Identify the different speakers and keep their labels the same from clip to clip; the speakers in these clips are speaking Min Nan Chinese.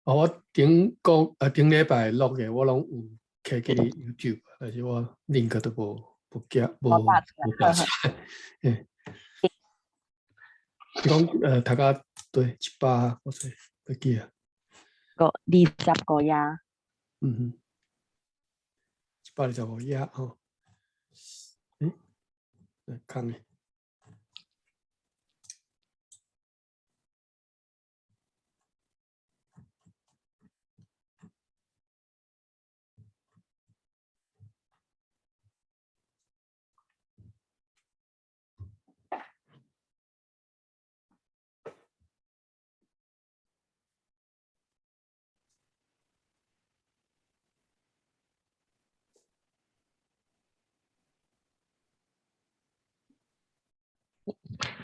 Speaker 1: 哦，我頂個啊頂禮拜錄的我攏有開去 YouTube，但是我 link 都無無寄無
Speaker 2: 無打出來，
Speaker 1: 無打出來。嘿，你講讀到對一百，我說袂記啊。
Speaker 2: 25頁。
Speaker 1: 嗯哼，125頁吼。欸，來看咧。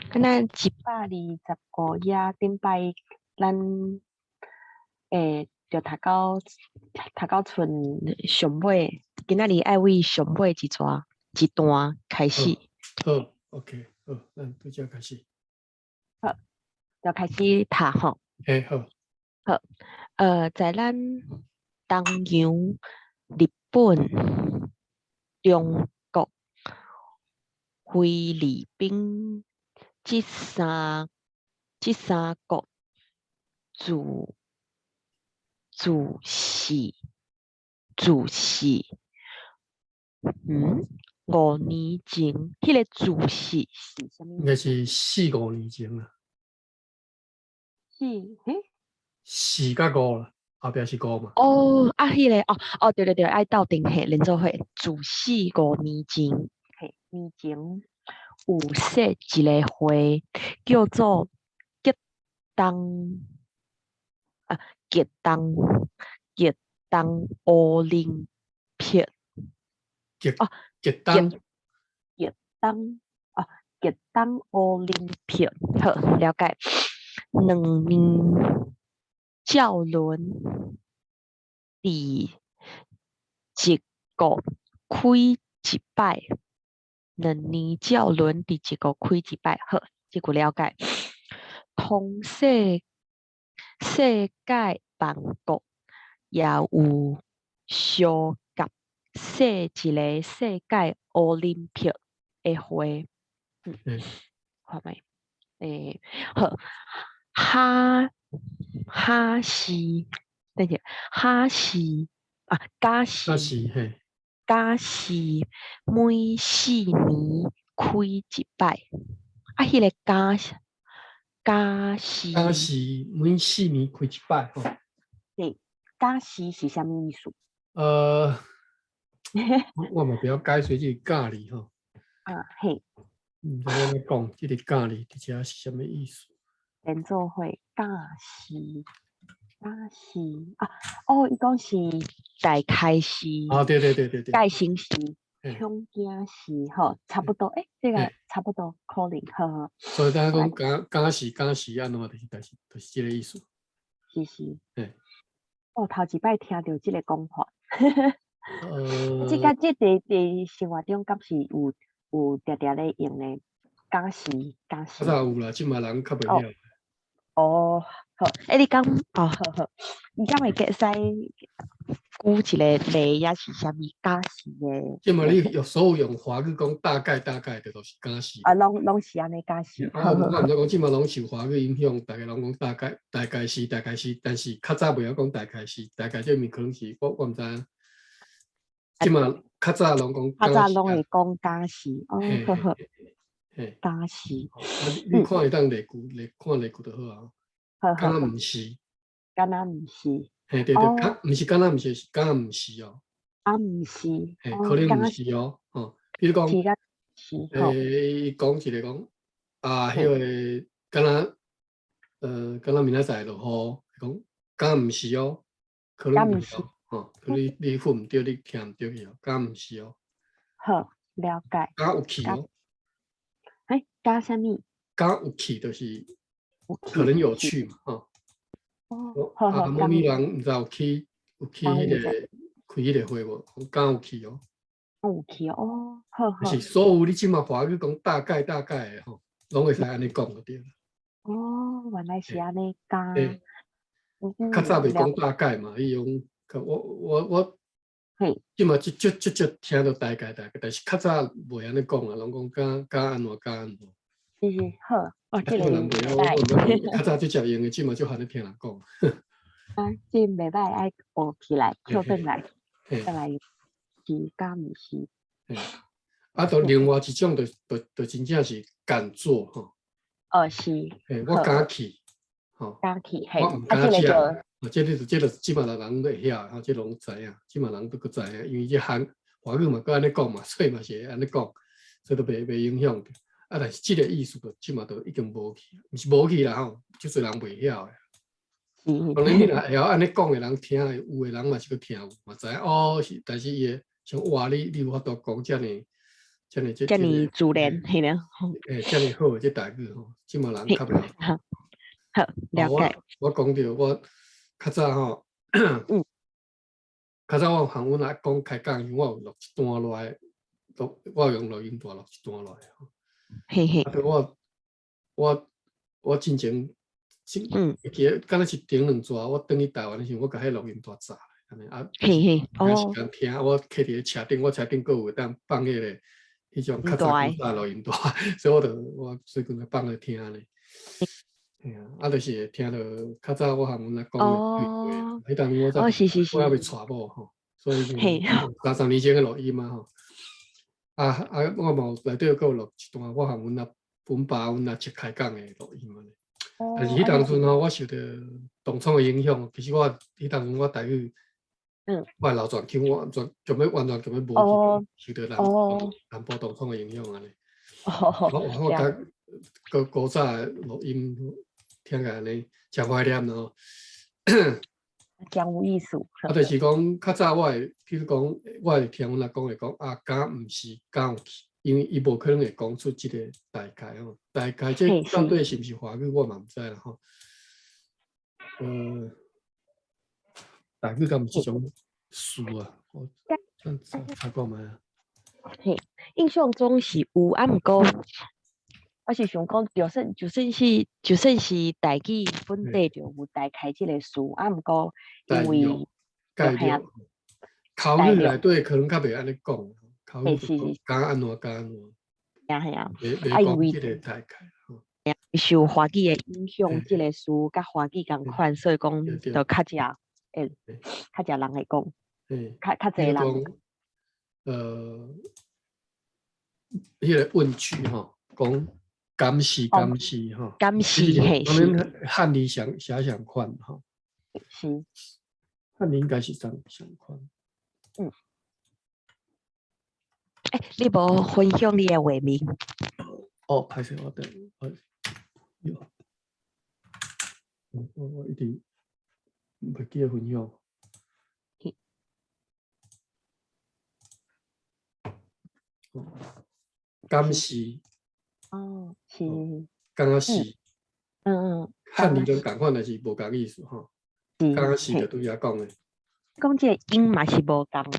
Speaker 2: 敢若125頁頂擺，咱會著讀到賰上尾，今仔日愛為上尾一段一段開始。
Speaker 1: 好，OK，好，咱對這開始。
Speaker 2: 好，就開始讀吼。
Speaker 1: 嘿，好。
Speaker 2: 好，在咱東洋、日本、中國、菲律賓這三國自自四自四，5年前，彼个自四是啥物？
Speaker 1: 應該是四五年前啦。
Speaker 2: 四，嘿？
Speaker 1: 四佮五啦，後壁是五嘛。
Speaker 2: 哦，啊，彼个，哦，哦，對對對，愛鬥陣嘿，連做伙，自四五年前，嘿，年前有設一个會，叫做激動啊，激動激動奧林匹克，
Speaker 1: 激
Speaker 2: 哦，
Speaker 1: 激動
Speaker 2: 激動哦，激動奧林匹克，好，了解。兩年照輪佇一國開一擺，兩年照輪佇一國開一擺，好，這句了解。通世世界萬國也有相佮設一个世界奧林匹克的會，看覓，欸，好，哈哈是，等下，哈是啊，假是，
Speaker 1: 假是嘿，
Speaker 2: 假是每4年開一擺，啊，彼个假假是，
Speaker 1: 假是每四年開一擺吼。
Speaker 2: 對，假是是啥物意思？
Speaker 1: 我嘛袂曉解說這個咖喱吼。
Speaker 2: 啊，嘿。
Speaker 1: 毋知影欲講這个咖喱佇遮是啥物意思？
Speaker 2: 連做伙假是假是啊，哦，伊講是大開始。
Speaker 1: 啊，對對對對對。
Speaker 2: 蓋成時，恐驚時吼，差不多，欸，這個差不多可能，呵呵。
Speaker 1: 所以咱講假假是假是按怎，就是就是就是這个意思。
Speaker 2: 是是。
Speaker 1: 嘿。
Speaker 2: 我頭一擺聽著這个講法。這個這佇佇生活中敢是有有定定咧用的？假是假是。
Speaker 1: 較早有啦，這馬人較袂曉。
Speaker 2: 哦，好，欸，你敢哦，好好，你敢會會使舉一个例，抑是啥物假是的？
Speaker 1: 這馬你用所有用華語講大概大概的，都是假是。
Speaker 2: 啊，攏攏是按呢假是。
Speaker 1: 啊，我毋知講這馬攏受華語影響，逐个攏講大概大概是大概是，但是較早袂曉講大概是，大概這物可能是我我毋知影。這馬較早攏講。
Speaker 2: 較早攏會講假是，哦，好好。
Speaker 1: 嘿，
Speaker 2: 假是。
Speaker 1: 你看會當例句，例看例句就好啊。敢若毋是？
Speaker 2: 敢若毋是？
Speaker 1: 嘿，對對，敢毋是敢若毋是，是敢毋是哦。
Speaker 2: 敢毋是？
Speaker 1: 嘿，可能毋是哦，吼。比如講，欸，伊講一个講，啊，彼个敢若，敢若明仔載落雨，講敢毋是哦，可能毋是哦，吼，你你付毋著，你聽毋著去哦，敢毋是哦。
Speaker 2: 好，了解。
Speaker 1: 敢有趣哦。
Speaker 2: 欸，敢啥物？
Speaker 1: 敢有趣就是可能有趣嘛，吼。
Speaker 2: 哦，好好。
Speaker 1: 啊，某物人毋知有去有去彼个開彼个會無？敢有趣哦。
Speaker 2: 有趣哦，好好。
Speaker 1: 是所有你這馬華語講大概大概的吼，攏會使按呢講就對啦。
Speaker 2: 哦，原來是按呢講。
Speaker 1: 較早袂講大概嘛，伊用我這嘛足足足足聽著大概大概，但是較早袂按呢講啊，攏講敢敢按怎敢按怎。
Speaker 2: 是是好，哦，這個
Speaker 1: 人袂曉，較早足常用的，這嘛足罕咧聽人講。
Speaker 2: 啊，這袂歹，愛學起來，捡轉來，再來是敢毋是？
Speaker 1: 啊，就另外一種就真正是敢做吼。
Speaker 2: 哦，是。
Speaker 1: 嘿，我敢去，吼。
Speaker 2: 敢去，嘿。
Speaker 1: 我毋敢食。啊，這個這馬人都會曉，吼，這攏知影，這馬人都閣知影，因為這韓華語嘛閣按呢講嘛，所以嘛是會按呢講，所以都袂影響著。啊，但是這個意思就這馬都已經無去，毋是無去啦吼，足濟人袂曉的。當然你若會曉按呢講的人聽，有的人嘛是閣聽有，嘛知影哦，是，但是伊會像哇，你有法度講遮爾遮爾這
Speaker 2: 遮爾自然，嘿爾。
Speaker 1: 欸，遮爾好的這台語吼，這馬人較袂
Speaker 2: 好，好，了解。
Speaker 1: 我講著我較早吼，較早我和阮阿公開講時，我有錄一段落來，錄我用錄音帶錄一段落來吼。
Speaker 2: 嘿嘿。
Speaker 1: 啊，我進前，會記得敢若是頂兩逝，我轉去台灣的時陣，我共彼錄音帶鑿，按呢啊，
Speaker 2: 嘿嘿，
Speaker 1: 有時間聽，我徛佇咧車頂，我車頂閣有會當放彼個彼種較早古早錄音帶，所以我就我最近就放咧聽咧。嘿啊，啊，就是會聽著較早我和阮阿公的對話，彼當陣我才我猶未娶某吼，所以30年前的錄音啊吼。啊啊，我嘛有內底閣有錄一段我和阮阿阮爸阮阿叔開講的錄音按呢。但是彼當陣吼，我受著同窗的影響，其實我彼當陣我台語，我的流傳腔我完全強欲完全強欲無去，受著南部同窗的影響按呢。我佮古早的錄音聽起來按呢，誠懷念咯。
Speaker 2: 真有意思。
Speaker 1: 啊，就是講較早我會，譬如講，我會聽阮阿公會講啊，敢毋是敢有去，因為伊無可能會講出這個大概吼，大概這到底是毋是華語，我嘛毋知啦吼。台語敢毋是這種詞啊？我查查看覓啊。
Speaker 2: 嘿，印象中是有，啊，毋過我是想講，就算是台語本底就有大概這個詞，啊，毋過因為
Speaker 1: 概口語內底可能較袂按呢講，口語敢按怎敢按怎。
Speaker 2: 係啊係啊，
Speaker 1: 啊因為這個大概
Speaker 2: 受華語的影響，這個詞佮華語仝款，所以講就較濟會較濟人會講，較濟人。
Speaker 1: 彼個問句吼，講敢是敢是吼，
Speaker 2: 敢是嘿是。
Speaker 1: 漢字相寫相款吼，
Speaker 2: 是。
Speaker 1: 漢字應該是相款。
Speaker 2: 欸，你無分享你的畫面？
Speaker 1: 哦，歹勢，我等，我有，我一直袂記得分享。敢是？
Speaker 2: 哦，是。
Speaker 1: 敢是？漢字攏仝款，但是無仝意思吼。敢是就拄才講的。
Speaker 2: 講這個音嘛是無仝，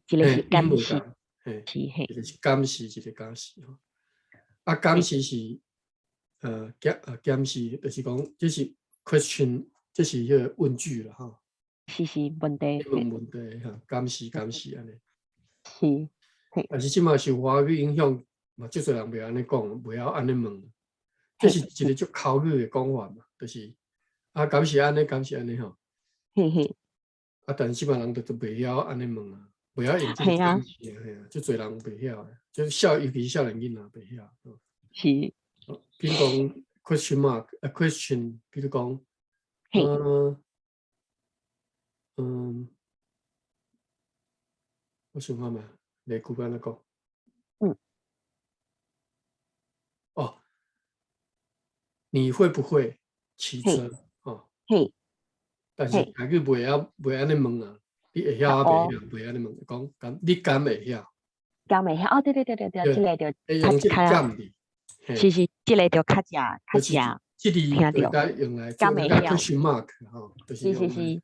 Speaker 2: 一個是敢是，
Speaker 1: 是嘿，一個是敢是，一個敢是吼。啊，敢是是，檢是，就是講這是 question，這是彼個問句啦吼。
Speaker 2: 是是問題。
Speaker 1: 問問題吼，敢是敢是按呢。
Speaker 2: 是。
Speaker 1: 但是這馬受華語影響，嘛足濟人袂按呢講，袂曉按呢問。這是一個足口語的講法嘛，就是啊，敢是按呢，敢是按呢吼。
Speaker 2: 嘿嘿。
Speaker 1: 啊，但是這馬人就袂曉按呢問啊，袂曉用這個敢是啊，嘿啊，足濟人袂曉的，就是尤其是少年囡仔袂曉。
Speaker 2: 是。
Speaker 1: 比如講 question mark，啊 question，比如講，我想看覓，例句按怎講？哦，你會不會騎車？哦。
Speaker 2: 嘿。
Speaker 1: 但是台語袂曉袂按呢問啊，你會曉啊袂曉？袂按呢問，講敢你敢會曉？
Speaker 2: 敢會曉？哦，對對對對對，這個就
Speaker 1: 用這個敢字。
Speaker 2: 是是，這個就較正較正。
Speaker 1: 這字就該用來做那個 question mark 吼，就是
Speaker 2: 是是是，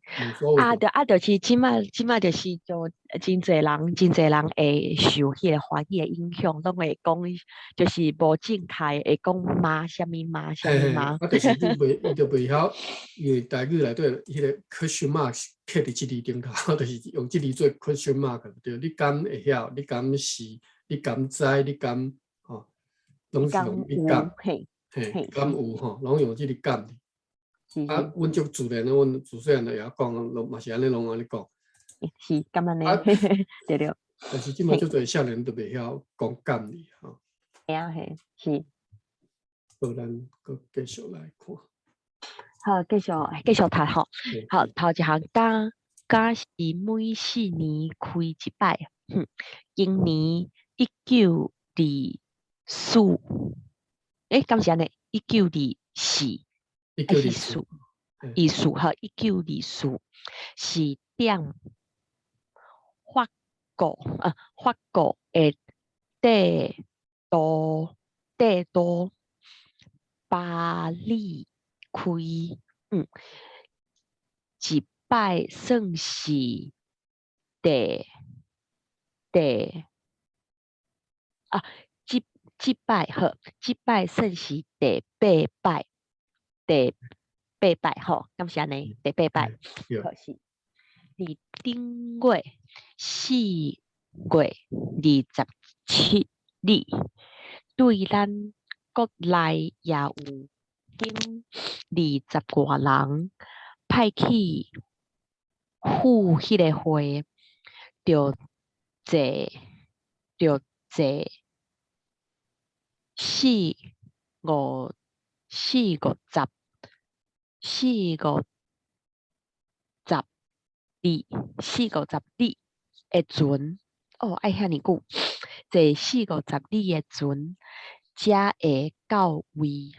Speaker 2: 啊，著啊，就是這擺這擺就是就真濟人真濟人會受彼個華語的影響，攏會講就是無正確，會講嗎啥物嗎啥物嗎？
Speaker 1: 啊，就是你袂伊就袂曉，因為台語內底彼個 question mark 刻佇這字頂頭，就是用這字做 question mark，對，你敢會曉？你敢是？你敢知？你敢吼？攏是用你敢？嘿，敢有吼，攏用這個敢字。啊，阮足自然的，阮自細漢就會曉講，攏嘛是按呢，攏按呢講。
Speaker 2: 是，敢按呢？對對。
Speaker 1: 但是這擺足濟少年都袂曉講敢字吼。
Speaker 2: 會啊，嘿，是。
Speaker 1: 好，咱閣繼續來看。
Speaker 2: 好，繼續繼續讀吼。好，頭一項，敢敢是每4年開一擺？哼，今年1924。欸，敢是按呢？一九二四，
Speaker 1: 一九二四，
Speaker 2: 二四吼，一九二四是踮法國啊，法國的帝都帝都巴黎開，一擺算是第第啊，這這擺好，這擺算是第八擺，第八擺吼，敢是按呢？第八擺，好是。佇頂月4月27日，對咱國內也有經二十外人派去赴彼个會，著坐著坐四五四五十四五十里四五十里的船，哦，愛遐爾久，坐四五十里的船才會到位。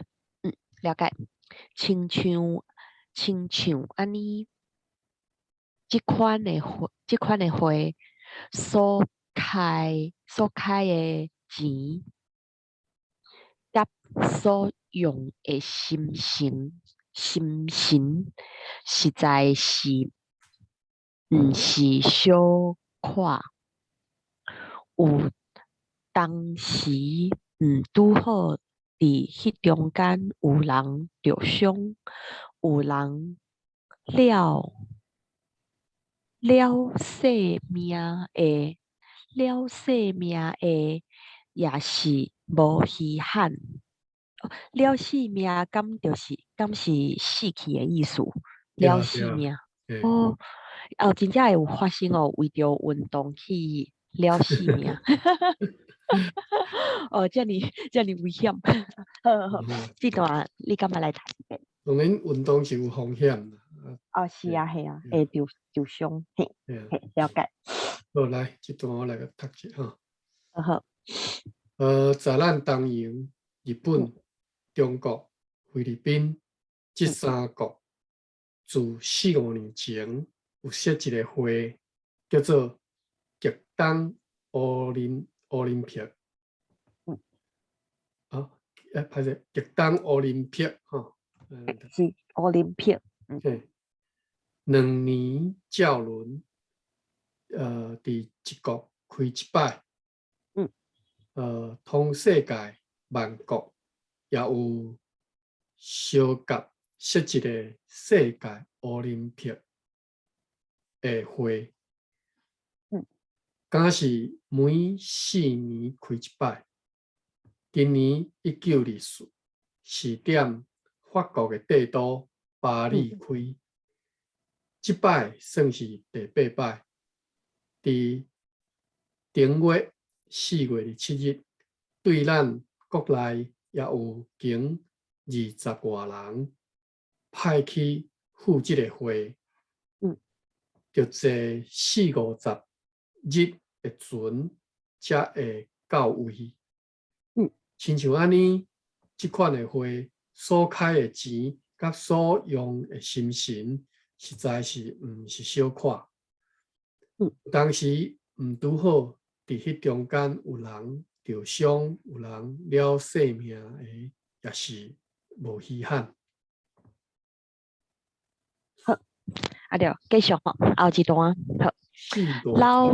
Speaker 2: 了解。親像親像按呢，這款的會，這款的會所開所開的錢，佮所用的心神心神，實在是毋是小可。有當時毋拄好佇彼中間有人著傷，有人了了性命的，了性命的，也是無稀罕。了性命，敢就是敢是死去的意思？了性命。哦，哦，真正會有發生哦，為著運動去了性命。哦，遮爾遮爾危險。好好，這段你敢欲來讀一遍？
Speaker 1: 當然運動是有風險啦。
Speaker 2: 哦，是啊，係啊，會受受傷，嘿，嘿，了解。
Speaker 1: 好，來，這段我來共讀一下哈。
Speaker 2: 好。
Speaker 1: 在咱東洋、日本、中國、菲律賓這三國，自四五年前有設一個會，叫做極東奧林奧林匹克。啊，欸，歹勢，極東奧林匹克，吼。
Speaker 2: 是奧林匹克。
Speaker 1: 對，2年照輪，佇一國開一擺。通世界萬國也有相佮設一個世界奧林匹克的會。敢是每四年開一擺。今年1924是踮法國的帝都巴黎開。這擺算是第八擺。佇頂月4月27日，對咱國內也有經20外人派去赴這個會，著坐四五十日的船才會到位。親像按呢，這款的會所開的錢，佮所用的心神，實在是毋是小可。當時毋拄好佇彼中間有人受傷，有人了性命的，也是無稀罕。
Speaker 2: 好，啊對，繼續吼，後一段好。
Speaker 1: 四五
Speaker 2: 老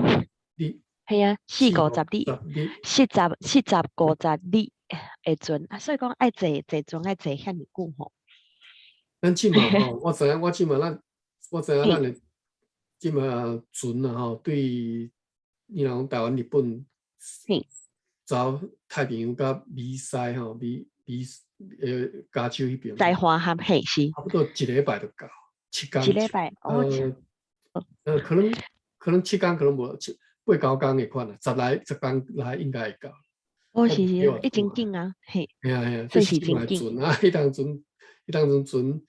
Speaker 1: 日，
Speaker 2: 係啊，四五十日，
Speaker 1: 日，
Speaker 2: 四十五十日的船，啊，所以講愛坐坐船愛坐遐爾久吼。
Speaker 1: 咱這馬吼，我知影，我這馬咱，我知影咱的這馬船啊吼，對，你若講台灣、日本，走太平洋佮美西吼，美美加州彼邊，
Speaker 2: 在華南嘿是，
Speaker 1: 差不多一禮拜就到，7天。
Speaker 2: 一禮拜，哦，
Speaker 1: 可能7天可能無七八九工的款啊，10來10工來應該會到。
Speaker 2: 哦，是是，伊真緊啊，嘿。
Speaker 1: 嘿啊嘿啊，
Speaker 2: 這是真緊
Speaker 1: 啊，彼當陣船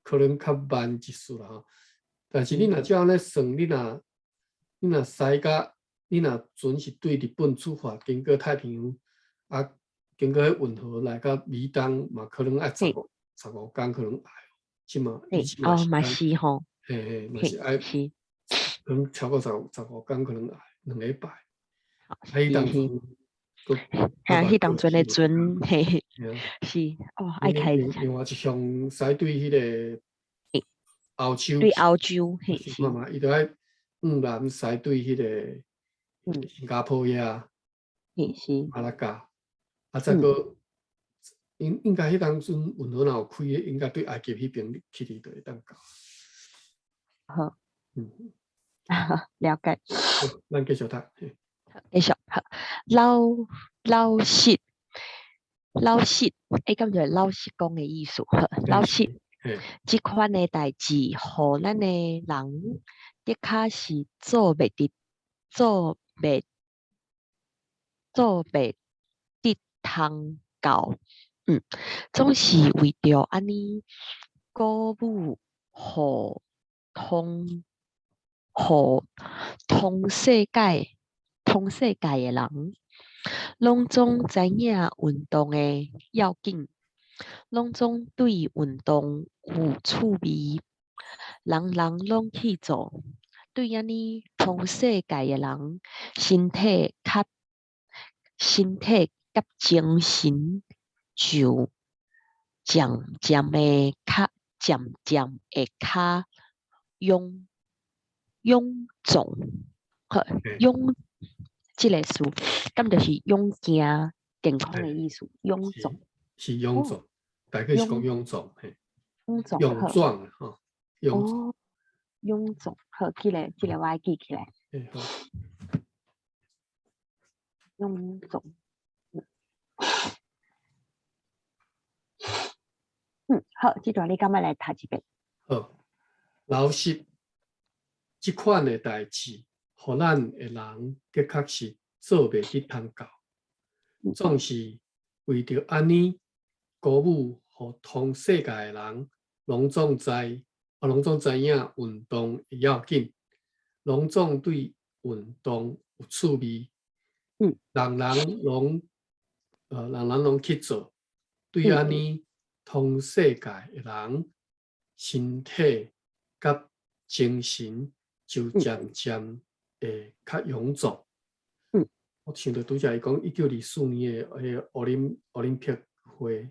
Speaker 1: 可能較慢一絲啦吼。但是你若照按呢算，你若駛甲，你若船是對日本出發，經過太平洋，啊，經過彼運河來到美東，嘛可能愛15工可能愛，這馬
Speaker 2: 哦，嘛是吼，
Speaker 1: 嘿嘿，嘛是愛，可能超過15工可能愛2禮拜。啊，彼當陣，
Speaker 2: 嚇，彼當陣的船，嘿，是，哦，愛開。
Speaker 1: 另外一項駛對彼个歐洲，
Speaker 2: 對歐洲，嘿是。
Speaker 1: 嘛，伊就愛向南駛對彼个新加坡遐，
Speaker 2: 嘿是。
Speaker 1: 馬拉加，啊，再閣應該彼當陣運河若有開的，應該對埃及彼邊去佇就會當到。
Speaker 2: 好，了解。
Speaker 1: 好，咱繼續讀。
Speaker 2: 繼續，好，老老實老實，欸，敢就是老實講的意思？好，老實，這款的代誌，予咱的人的確是做袂得，做袂做袂得通到，總是為著按呢鼓舞，予通予通世界通世界的人，攏總知影運動的要緊，攏總對運動有趣味，人人攏去做，對按呢通世界的人，身體較身體佮精神就漸漸的較漸漸會較勇勇壯，好，勇這个詞，敢就是勇健健康的意思，勇壯
Speaker 1: 是勇壯，大概是講勇壯，嘿，
Speaker 2: 勇壯，
Speaker 1: 勇壯吼，勇壯，
Speaker 2: 勇壯，好，這個我愛記起來。
Speaker 1: 好。
Speaker 2: 臃腫。好，這段你敢欲來讀一遍？
Speaker 1: 好，老實，這款的代誌，予咱的人的確是做袂得通到，總是為著按呢鼓舞，予通世界的人攏總知影運動的要緊，攏總對運動有趣味，人人攏去做，對按呢通世界的人身體佮精神就漸漸會較勇壯。我想著拄才伊講1924年的彼个奧林匹克會，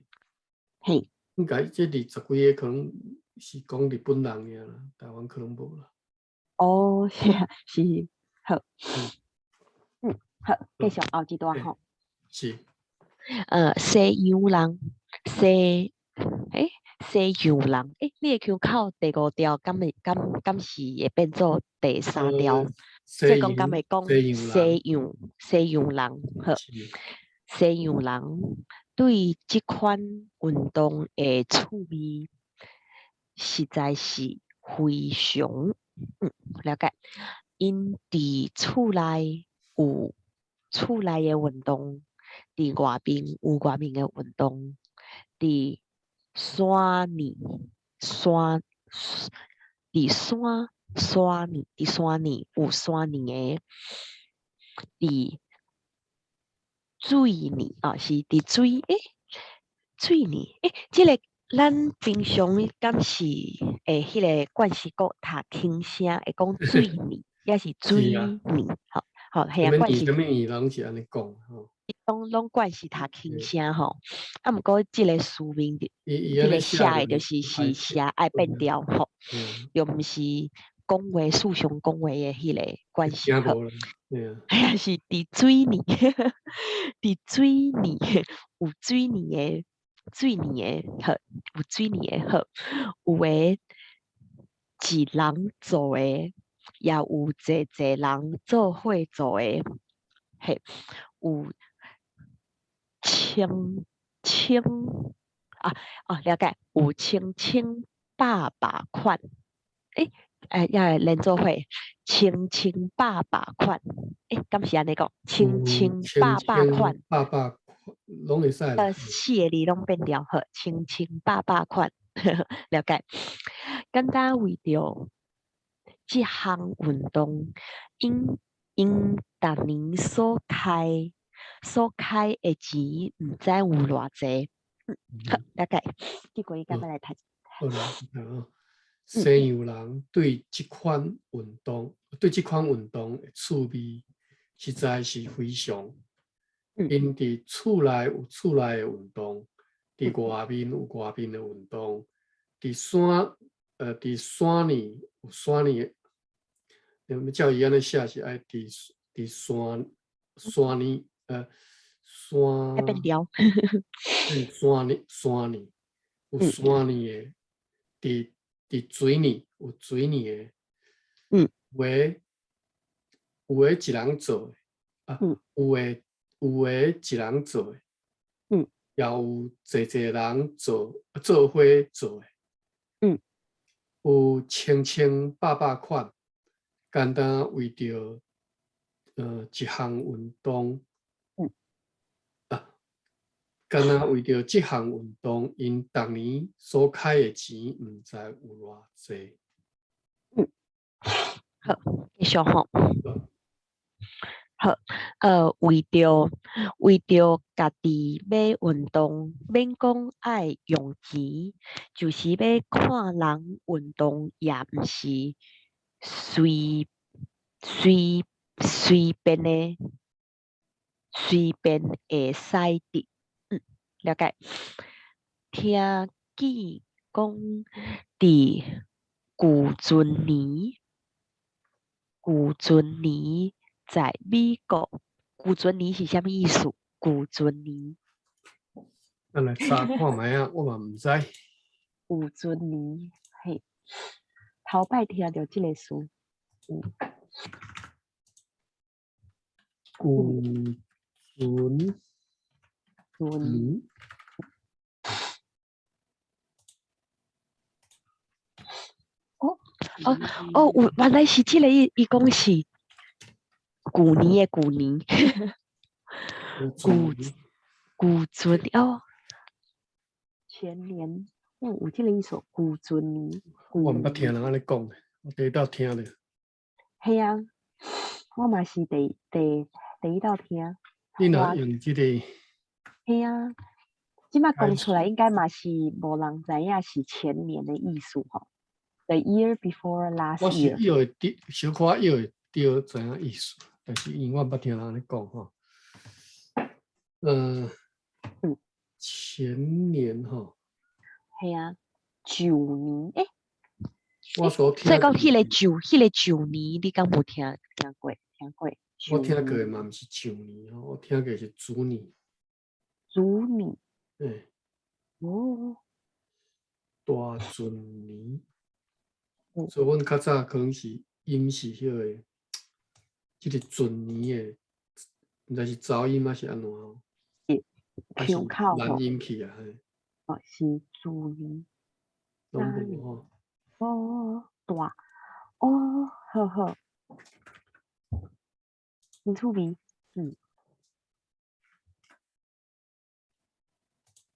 Speaker 1: 應該這20幾个可能是講日本人爾啦，台灣可能無啦。
Speaker 2: 哦，是啊，是，好。好，繼續後一段吼。
Speaker 1: 是。
Speaker 2: 西洋人，西洋人，你的腔口第五調，敢是會變做第三調？即講敢會講西洋人，好，西洋人對這款運動的趣味，實在是非常，了解。𪜶佇厝內有厝內的運動，佇外面有外面的運動，佇山裡山，佇山山裡，佇山裡有山裡的，佇水裡哦，是佇水水裡這个咱平常敢是會彼个慣勢講讀輕聲會講水裡，抑是水裡，吼吼，嘿啊，慣勢。
Speaker 1: 啥物語攏是按呢講吼。
Speaker 2: 攏慣是讀輕聲吼，啊，毋過這个書面的，這个寫的就是寫愛變調吼，又毋是講話思想講話的彼個關係吼。還是佇水泥，佇水泥有水泥的水泥的好，有水泥的好，有的一人做的，也有濟濟人做伙做的，嘿，有千千啊哦，了解，有千千百百款，欸，猶會連做伙，千千百百款，欸，敢是按呢講？千千百百款，
Speaker 1: 百百款攏會使。
Speaker 2: 四个字攏變調好，千千百百款，了解。簡單為著這項運動，𪜶𪜶逐年所開的錢，毋知有偌濟。好，了解。結果伊敢欲來讀。
Speaker 1: 好啦，西洋人對這款運動，對這款運動的趣味，實在是非常。𪜶佇厝內有厝內的運動，佇外面有外面的運動，佇山裡有山裡的。你照伊按呢寫是愛佇山裡，山。
Speaker 2: 變調。
Speaker 1: 山裡山裡有山裡的，佇水裡有水裡的，有的一人做的，啊，有的一人做的，也有濟濟人做伙做的，有千千百百款，簡單為著一項運動，啊，敢若為著這項運動，𪜶逐年所開的錢，毋知有偌濟。
Speaker 2: 嗯，好，繼續吼。好，為著家己欲運動，免講愛用錢，就是欲看人運動，也毋是隨便會使得。了解。聽見講，佇舊陣年，舊陣年在美國，舊陣年是啥物意思？舊陣年。
Speaker 1: 咱來查看覓仔，我嘛毋知。
Speaker 2: 舊陣年，嘿，頭擺聽著這个詞。
Speaker 1: 舊陣
Speaker 2: 陣。哦，有，原來是這个伊，伊講是舊年的舊年。舊陣哦，前年，有這个意思，舊陣年。
Speaker 1: 我毋捌聽人按呢講的，我第一道聽著。
Speaker 2: 嘿啊，我嘛是第一道聽。
Speaker 1: 你若用這個？
Speaker 2: 嘿啊，這擺講出來應該嘛是無人知影是前年的意思吼。The year before last year。
Speaker 1: 我是伊會對，小可伊會對知影意思，但是因為我毋捌聽人按呢講吼。前年吼。
Speaker 2: 嘿啊，舊年欸。
Speaker 1: 我所聽。
Speaker 2: 所以講，彼個舊年，你敢無聽過？聽過？
Speaker 1: 我聽過的嘛，毋是舊年吼，我聽過是主年。
Speaker 2: 主年。
Speaker 1: 欸。
Speaker 2: 哦。
Speaker 1: 大陣年。所以阮較早可能是音是彼个，這個陣年的，毋知是走音還是按怎吼？
Speaker 2: 是
Speaker 1: 還是
Speaker 2: 腔口
Speaker 1: 難音去啊？嘿。
Speaker 2: 哦，是主年。
Speaker 1: 攏無吼。
Speaker 2: 哦，大，哦，好好。真趣味，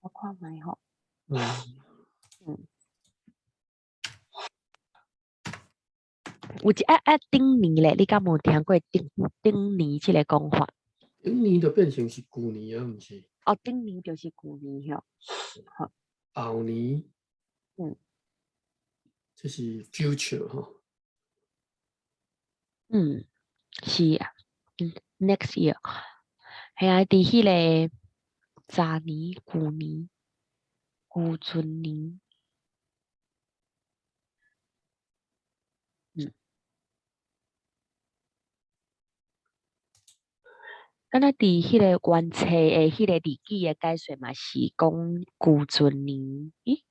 Speaker 2: 我看覓吼。有一頂年咧，你敢無聽過頂年這个講法？
Speaker 1: 頂年就變成是舊年啊，毋是？
Speaker 2: 哦，頂年就是舊年吼。好。
Speaker 1: 後年。這是 future 吼。
Speaker 2: 是啊，next year。係啊，佇彼个昨年、舊年、舊春年，敢若佇彼个原冊的彼个日語的解說嘛是講舊春年，咦？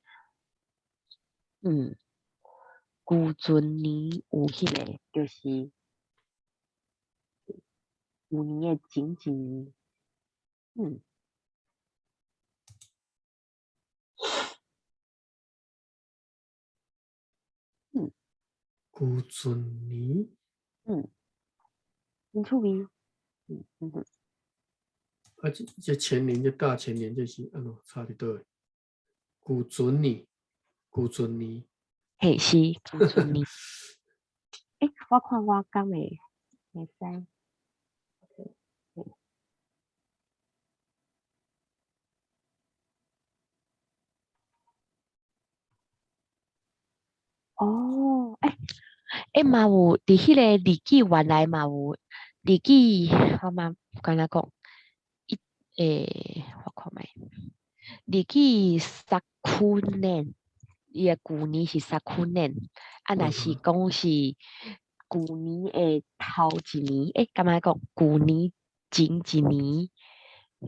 Speaker 2: 舊春年有彼个，就是舊年的前一年，
Speaker 1: 舊春年，
Speaker 2: 真趣味，嗯嗯哼。
Speaker 1: 啊，這前年，這大前年，這是按怎差佇佗位？舊春年，舊春年。
Speaker 2: 嘿，是舊春年。欸，我看我敢會會使。哦，欸，欸嘛有佇彼個日語原來嘛有日語，我嘛敢若講，伊欸，我看覓，日語昨年，伊的舊年是昨年，啊，若是講是舊年的頭一年，欸，敢若講舊年前一年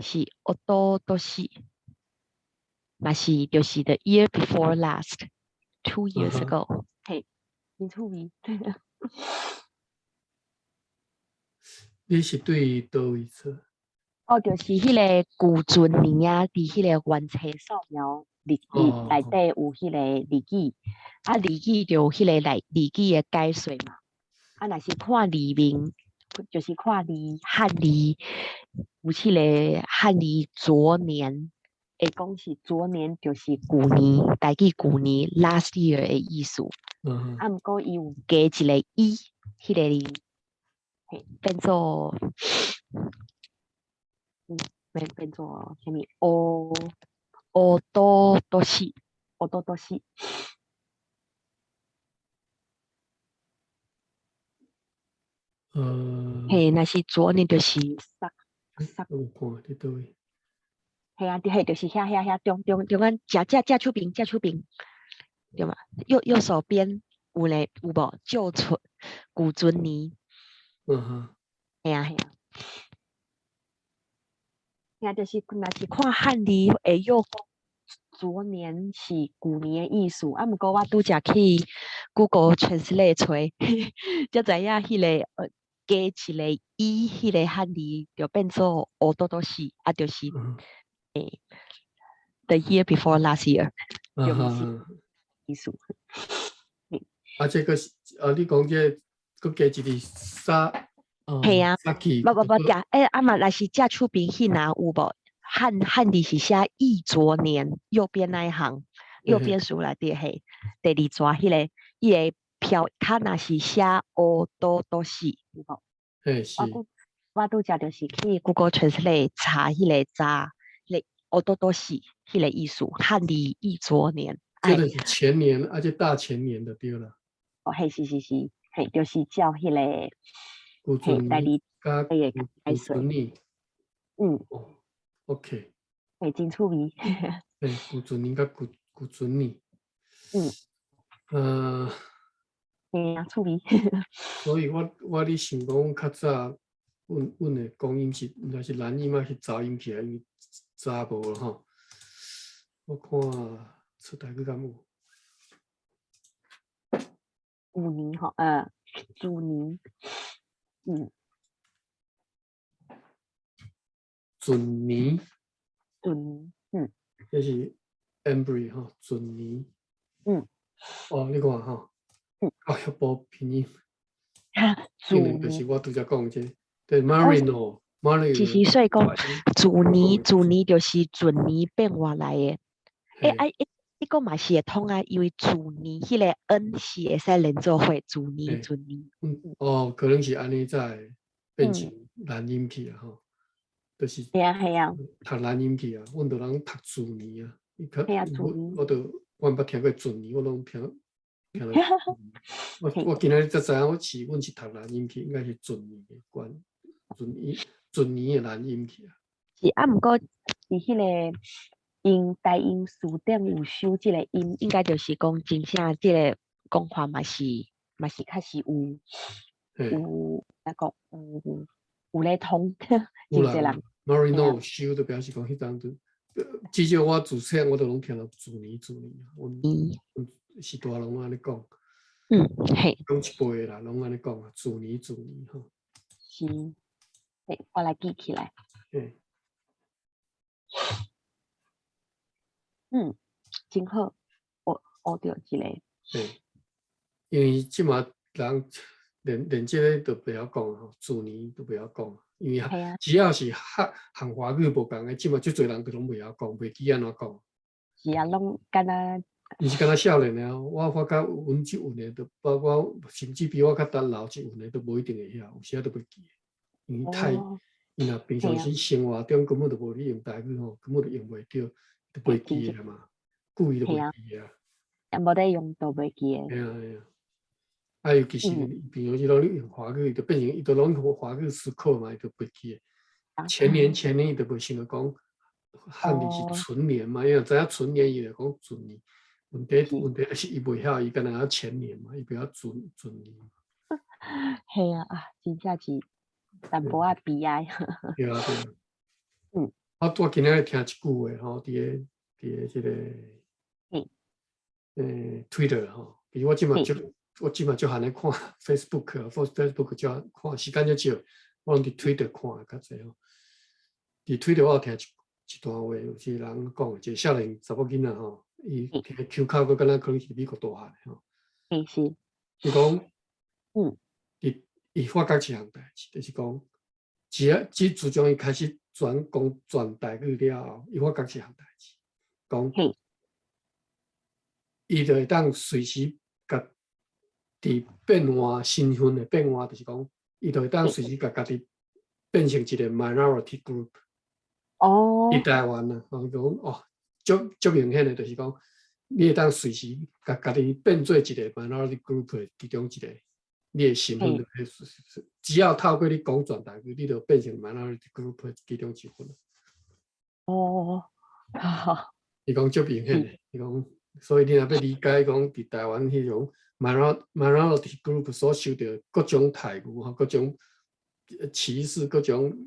Speaker 2: 是一昨年，嘛是就是 the year before last, 2 years ago，嘿，真趣味。
Speaker 1: 你是對佗位說？
Speaker 2: 哦，就是彼个舊春年啊，佇彼個原冊素描日語內底有彼個日語，啊，日語就有彼個內日語的解說嘛。啊，若是看字面，就是看字漢字，有彼個漢字昨年，會講是昨年就是舊年，台語舊年 last year 的意思。啊，毋過伊有加一個伊，彼个字，嘿，變做，變做啥物？一昨年，一昨年。嘿，若是昨年就是昨昨。
Speaker 1: 我有看佇佗位？
Speaker 2: 嘿啊，嘿，就是遐遐遐中中中間，正正手邊，正手邊，對嘛？右手邊有咧有無？舊春舊春年。嘿啊嘿啊。嘿，就是若是看漢字會曉講昨年是舊年的意思，啊，毋過我拄才去 Google Translate 揣，才知影彼個加一個伊，彼個漢字就變做一昨年，啊，就是欸，the year before last year，就毋是意思。
Speaker 1: 啊，這個是啊，你講這閣加一個啥？
Speaker 2: 嘿啊，無無無，正欸，啊嘛，若是正手邊彼若有無？漢字是寫憶昨年，右邊那一行，右邊書內底嘿，第二逝彼个，伊个飄較若是寫一昨年，有無？
Speaker 1: 嘿，是。
Speaker 2: 我拄才就是去 Google Translate 查彼个查，彼个一昨年彼个意思，漢字憶昨年。
Speaker 1: 這個是前年，啊，這大前年就對啦。
Speaker 2: 哦，嘿，是是是，嘿，就是照彼个，嘿，第二彼个解說。
Speaker 1: 哦，OK。
Speaker 2: 嘿，真趣味。
Speaker 1: 嘿，舊春年佮舊春年。
Speaker 2: 嘿啊，趣味。
Speaker 1: 所以我咧想講，較早阮的講音是，毋知是南音抑是雜音起來，因為早無了吼。我看出台語敢有？
Speaker 2: 舊年吼，舊年，
Speaker 1: 閏年。
Speaker 2: 閏年，
Speaker 1: 這是 Embry 吼，閏年。哦，你看吼，啊，遐無拼音。
Speaker 2: 閏
Speaker 1: 年就是我拄才講這個，對，Marino，Marino。
Speaker 2: 其實所以講，閏年，閏年就是閏年變化來的。欸，啊，這個嘛是會通啊，因為閏年彼個 N 是會使連做伙，閏年，閏年。
Speaker 1: 哦，可能是按呢才會變成南音去啊吼，就是。
Speaker 2: 係啊係啊。
Speaker 1: 讀南音去啊，阮就人讀閏年啊，伊較
Speaker 2: 我
Speaker 1: 我都我毋捌聽過閏年，我攏聽聽了。我今仔日才知影，阮是讀南音去，應該是閏年的關，閏年。閏年的難音去啊。
Speaker 2: 是啊，毋過佇彼个英台英詞典有收這个音，應該就是講真正這个講法嘛是確實有有那個有咧通，
Speaker 1: 有啦
Speaker 2: 真濟人。
Speaker 1: Marino 有收，就表示講彼當陣，至少我自細漢我都攏聽著閏年閏年，阮是大攏按呢講。講一輩的啦，攏按呢講啊，閏年閏年吼。
Speaker 2: 是，嘿，我來記起來。真好，學著一个。
Speaker 1: 嘿，因為這馬人連這个都袂曉講吼，閏年都袂曉講，因為只要是漢和華語無仝的，這馬足濟人都攏袂曉講，袂記按怎講。
Speaker 2: 是啊，攏敢若。
Speaker 1: 毋是敢若少年爾，我發覺阮這份的，都包括甚至比我較早老這份的，都無一定會曉，有時仔都袂記，因為太，伊若平常時生活中根本就無咧用台語吼，根本就用袂著，就袂記的嘛，故意都袂記啊。
Speaker 2: 啊，無咧用就袂記的。
Speaker 1: 嘿啊嘿啊，啊，尤其是平常時攏咧用華語，就變成伊都攏用華語思考嘛，伊就袂記的。前年前年伊就袂想著講漢字是存年嘛，因為知影存年，伊就講存年。問題就是伊袂曉，伊敢若曉前年嘛，伊袂曉存年。
Speaker 2: 嘿啊，啊，真正是淡薄仔悲哀。
Speaker 1: 對啊對啊。我拄仔今仔日聽一句話吼，佇个這个，Twitter 吼，其實我這馬足罕咧看 Facebook，Facebook 少看時間較少，我攏佇 Twitter 看較濟吼。佇 Twitter 我有聽一段話，有一個人講，一個少年查某囡仔吼，伊聽口口閣敢若可能是美國大漢的吼。伊講，伊發覺一項代誌，就是講，只要只自從伊開始轉講全台語了後，伊發覺一項代誌，講，伊就會當隨時共佇變換身份的變換，就是講，伊就會當隨時共家己變成一個 minority group。佇台灣啊，吼，講哦，足明顯的，就是講，你會當隨時共家己變做一個 minority group 的其中一個，你的身份就會只要透過你講全台語，你就變成 minority group 的其中一份。伊講足明顯的，伊講，所以你若欲理解講佇台灣彼種 minority group 所受著各種待遇吼，各種歧視，各種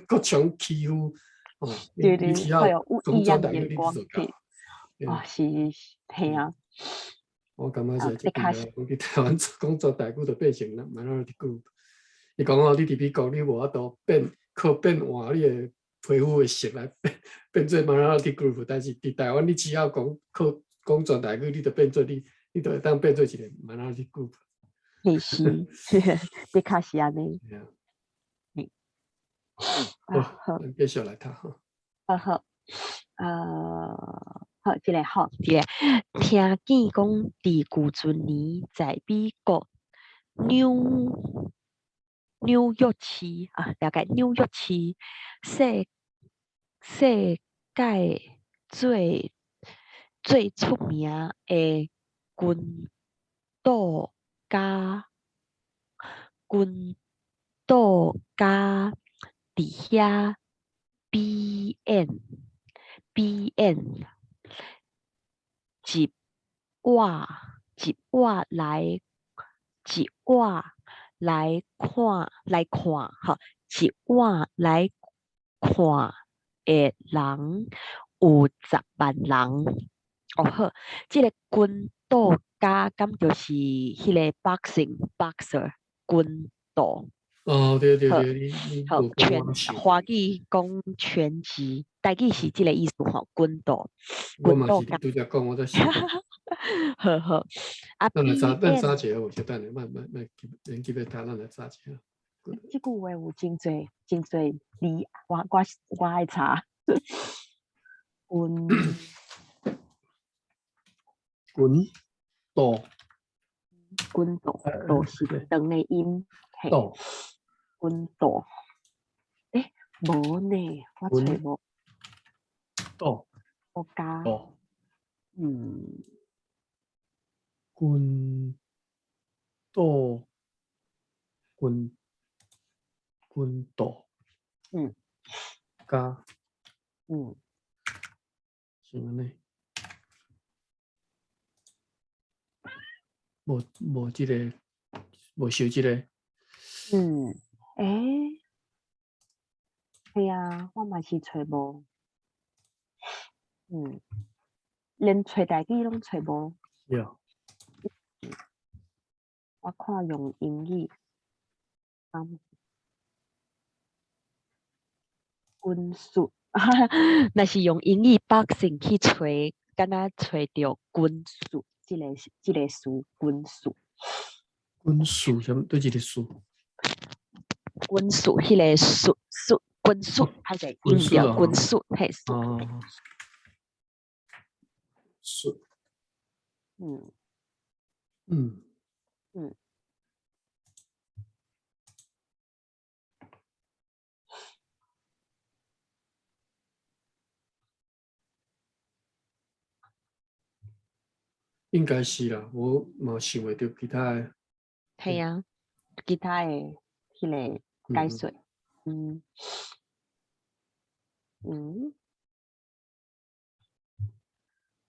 Speaker 1: 各種欺負，哦，你只要講全台語，你就做到。
Speaker 2: 哦，是是，嘿啊。
Speaker 1: 我感覺是這個，講佇台灣講全台語就變成 minority group。伊講哦，你佇美國你無法度變靠變換你的皮膚的色來變做 minority group，但是佇台灣你只要講靠講全台語，你就變做你就會當變做一個 minority group。
Speaker 2: 是，的確是按呢。
Speaker 1: 好，咱繼續來讀吼。
Speaker 2: 好好，好，這个好，這个聽見講佇舊閏年在美國紐約市啊，了解紐約市世界最出名的拳道家佇遐表演一碗來看吼，一碗來看的人有10萬人。哦好，這个拳道家敢就是彼个 boxing boxer 拳道。
Speaker 1: 哦，對對對，你
Speaker 2: 好，拳華語講拳擊，台語是這个意思吼，拳道。
Speaker 1: 我嘛是拄才講，我才想。
Speaker 2: 好好，啊，
Speaker 1: 咱來查，咱查一下，有小等下，慢慢慢，連記欲讀，咱來查一下。
Speaker 2: 這句話有真濟真濟字，我愛查。拳
Speaker 1: 拳道，
Speaker 2: 拳道，道是長的音，
Speaker 1: 道。
Speaker 2: 拳道，欸，無呢，我揣無。
Speaker 1: 道。
Speaker 2: 國家。
Speaker 1: 道。拳道，拳。軍道，加，是按呢？無無這个，無想這个。
Speaker 2: 欸，係啊，我嘛是揣無。連揣台語攏揣無。
Speaker 1: 對。
Speaker 2: 我看用英語。軍術，若是用英語 boxing 去揣，敢若揣著軍術這个詞，軍術。
Speaker 1: 軍術啥物？佗一个術？
Speaker 2: 軍術，彼個術術軍術，歹勢
Speaker 1: 軍
Speaker 2: 音著
Speaker 1: 術哦。
Speaker 2: 軍術，嘿，術。
Speaker 1: 哦。術。應該是啦，我嘛想袂著其他的。
Speaker 2: 嘿啊，其他的彼个解說。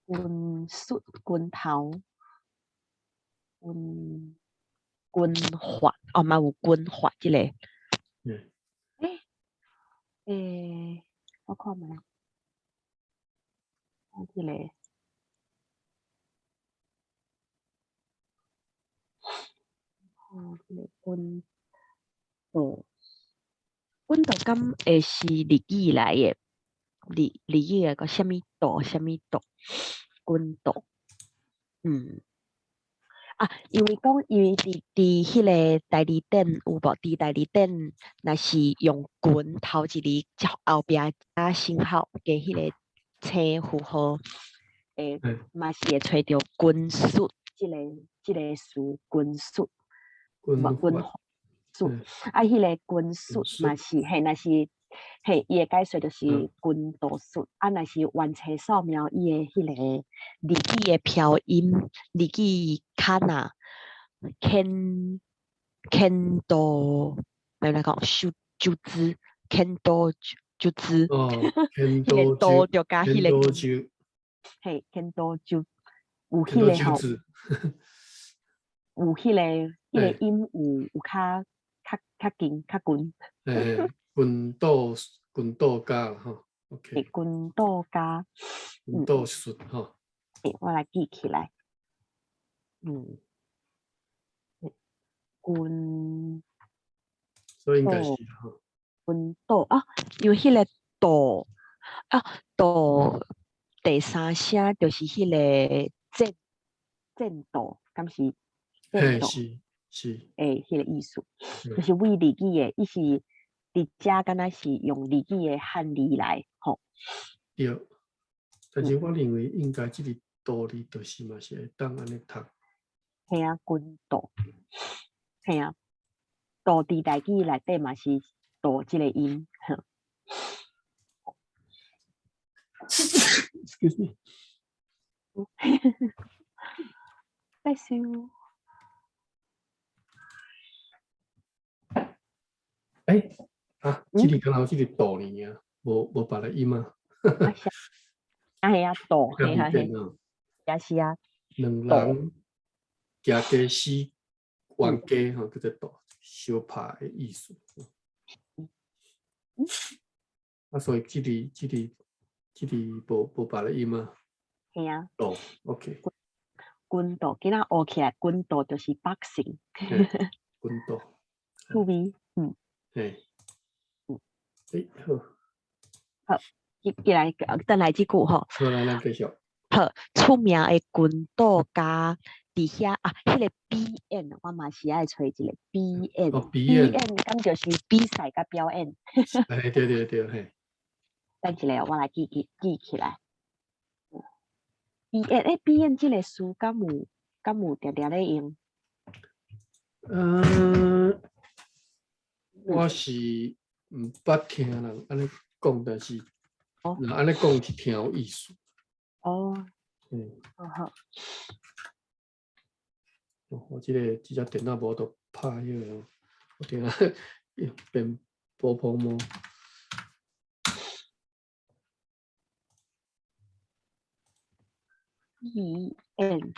Speaker 2: 軍術、軍頭、軍軍閥，哦，嘛有軍閥這個。欸，欸，我看覓，啊，這个。哦，這个軍道，軍道敢會是日語來的？日日語的個啥物道？啥物道？軍道，啊，因為講，因為佇佇彼个大字典有無？佇大字典，若是用軍頭一字，後壁加星號，加彼个星符號，會嘛是會揣著軍術這个詞，軍術。
Speaker 1: 軍
Speaker 2: 軍
Speaker 1: 閥
Speaker 2: 術，啊，彼个軍術嘛是，嘿，若是，嘿，伊的解說就是軍道術，啊，若是完全掃描伊的彼個日語的飄音，日語卡那，剣剣道，欲按怎講？手手指，剣道手指，
Speaker 1: 哦，
Speaker 2: 彼個道就加彼個，嘿，剣道就有彼個吼，有彼个音有較較較緊較懸。
Speaker 1: 欸，軍道軍道家吼，OK。
Speaker 2: 軍道家，
Speaker 1: 軍道術吼。
Speaker 2: 欸，我來記起來。軍。
Speaker 1: 所以應該是吼。
Speaker 2: 軍道啊，因為彼个道啊道第三聲就是彼个戰戰鬥，敢是？
Speaker 1: 嘿，是是。
Speaker 2: 欸，彼个意思，就是為日語的，伊是佇遮敢若是用日語的漢字來吼。
Speaker 1: 對，但是我認為應該這個道理就是嘛是會當按呢讀。
Speaker 2: 嘿啊，軍道，嘿啊，道佇台語內底嘛是道這個音。
Speaker 1: Excuse me。
Speaker 2: Bless you。
Speaker 1: 欸，啊，這裡敢若有這個道爾啊，無無別个音啊。
Speaker 2: 啊，係啊，道，係啊，係，也是啊。
Speaker 1: 兩人行家死冤家吼，叫做鬥，相拍的意思。啊，所以這裡這裡這裡無無別个音啊。
Speaker 2: 係啊。
Speaker 1: 道，OK。
Speaker 2: 軍道，今仔學起來，軍道就是 boxing。
Speaker 1: 軍道。
Speaker 2: 趣味，嗯。
Speaker 1: 嘿。欸，好。
Speaker 2: 好，接來轉來這句吼。
Speaker 1: 好，來，咱繼續。
Speaker 2: 好，出名的軍道家佇遐啊，彼个表演我嘛是愛揣一个表演。
Speaker 1: 哦，表演，
Speaker 2: 敢就是比賽佮表演。
Speaker 1: 欸，對對對，嘿。
Speaker 2: 等一下，我來記記記起來。表演，欸，表演這个詞敢有敢有定定咧用？
Speaker 1: 嗯，我是毋捌聽人按呢講，但是若按呢講是聽有意思。
Speaker 2: 哦。好好。
Speaker 1: 我這个這隻電腦無法度拍彼个，我電腦變波波摩。
Speaker 2: B N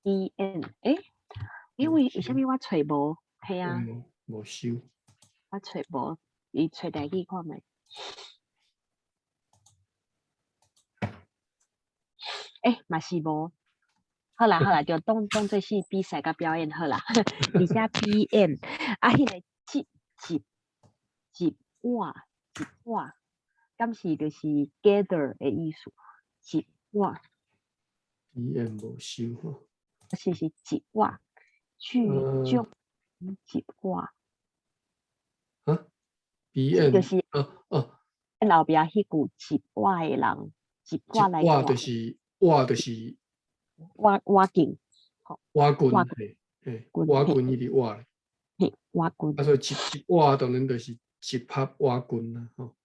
Speaker 2: B N，欸，因為為啥物我揣無？嘿啊，
Speaker 1: 無收。
Speaker 2: 我揣無，伊揣台語看覓。欸，嘛是無。好啦好啦，就當做是比賽佮表演好啦。而且 B M 啊，彼个集集集碗集碗，敢是就是 gather 的意思？集碗。
Speaker 1: B M 無收吼。
Speaker 2: 是是集碗，聚眾集碗。
Speaker 1: 啊？B M
Speaker 2: 就是
Speaker 1: 哦哦。
Speaker 2: 後壁彼句集碗的人，集碗來
Speaker 1: 碗就是碗就是。
Speaker 2: 碗碗棍，
Speaker 1: 碗棍，嘿，嘿，碗棍伊伫碗。
Speaker 2: 嘿，碗棍。
Speaker 1: 啊，所以集集碗當然就是集合碗棍啦，吼。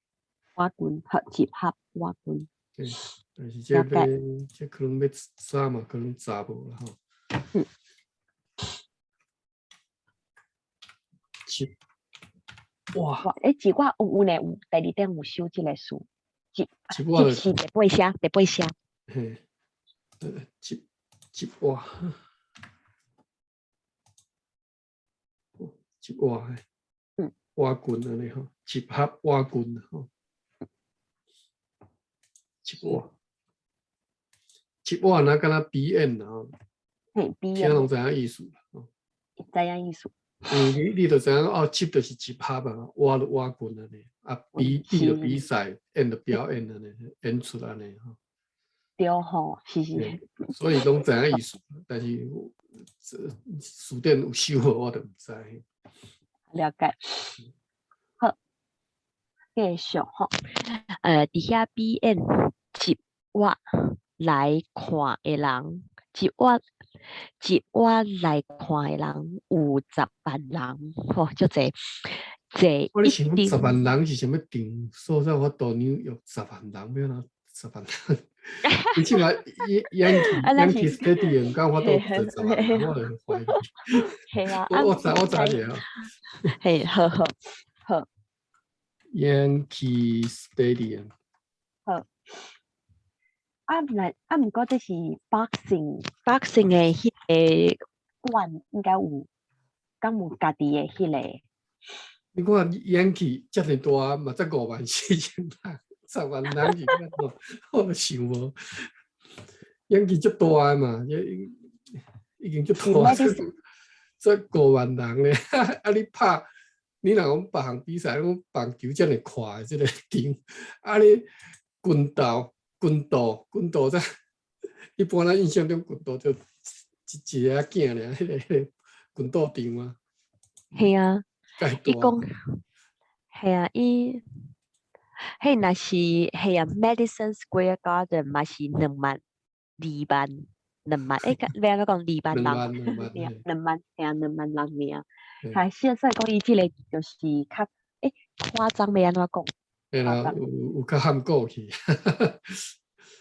Speaker 2: 碗棍，好，集合碗棍。
Speaker 1: 對，但是這欲，這可能欲查嘛，可能查無啦，吼。集碗。
Speaker 2: 欸，集碗有呢，有第二點有收這个詞，集
Speaker 1: 集碗
Speaker 2: 是第八聲，第八聲。
Speaker 1: 嘿，集集碗，集碗，碗棍按呢吼，集合碗棍吼，集碗，集碗若敢若表演啦吼，
Speaker 2: 嘿，表演，
Speaker 1: 聽攏知影意思啦，吼，
Speaker 2: 知影意思。
Speaker 1: 因為你就知影哦，集就是集合啊，碗就碗棍按呢，啊，比比就比賽，演就表演按呢，演出按呢吼。
Speaker 2: 對吼，是是。
Speaker 1: 所以攏知影意思，但是詞典有收無，我就毋知。
Speaker 2: 了解。好，繼續吼。佇遐表演集碗來看的人，集碗集碗來看的人有10萬人，吼，足濟。濟
Speaker 1: 我咧想講10萬人是啥物場所在？我到紐約十萬人，欲按怎十萬人？你起碼 Yankee Stadium 敢有法度坐十萬人，我就懷疑。
Speaker 2: 嘿啊，
Speaker 1: 我查一下。
Speaker 2: 嘿，好好好。
Speaker 1: Yankee Stadium。
Speaker 2: 好。啊，毋來，啊，毋過這是 boxing，boxing 的彼个館應該有，敢有家己的彼个？
Speaker 1: 你看 Yankee 遮爾大，嘛才5萬4千人。10萬人是按怎？我就想無，Yankee 足大嘛，已經足大，才5萬人咧。啊，你拍，你若講別項比賽，講棒球遮爾闊的這个場，啊，你拳頭、拳道、拳道才，一般咱印象中拳道就一一个仔囝爾，彼个拳道場啊。
Speaker 2: 嘿啊，伊講，嘿啊，伊。彼若是彼啊，Madison Square Garden 嘛是2萬、2萬、兩萬，欸，欲按怎講2萬人，兩萬，嘿啊，兩萬人爾。係，所以講伊這个就是較欸誇張，欲按怎講？
Speaker 1: 嘿啦，有較含過去，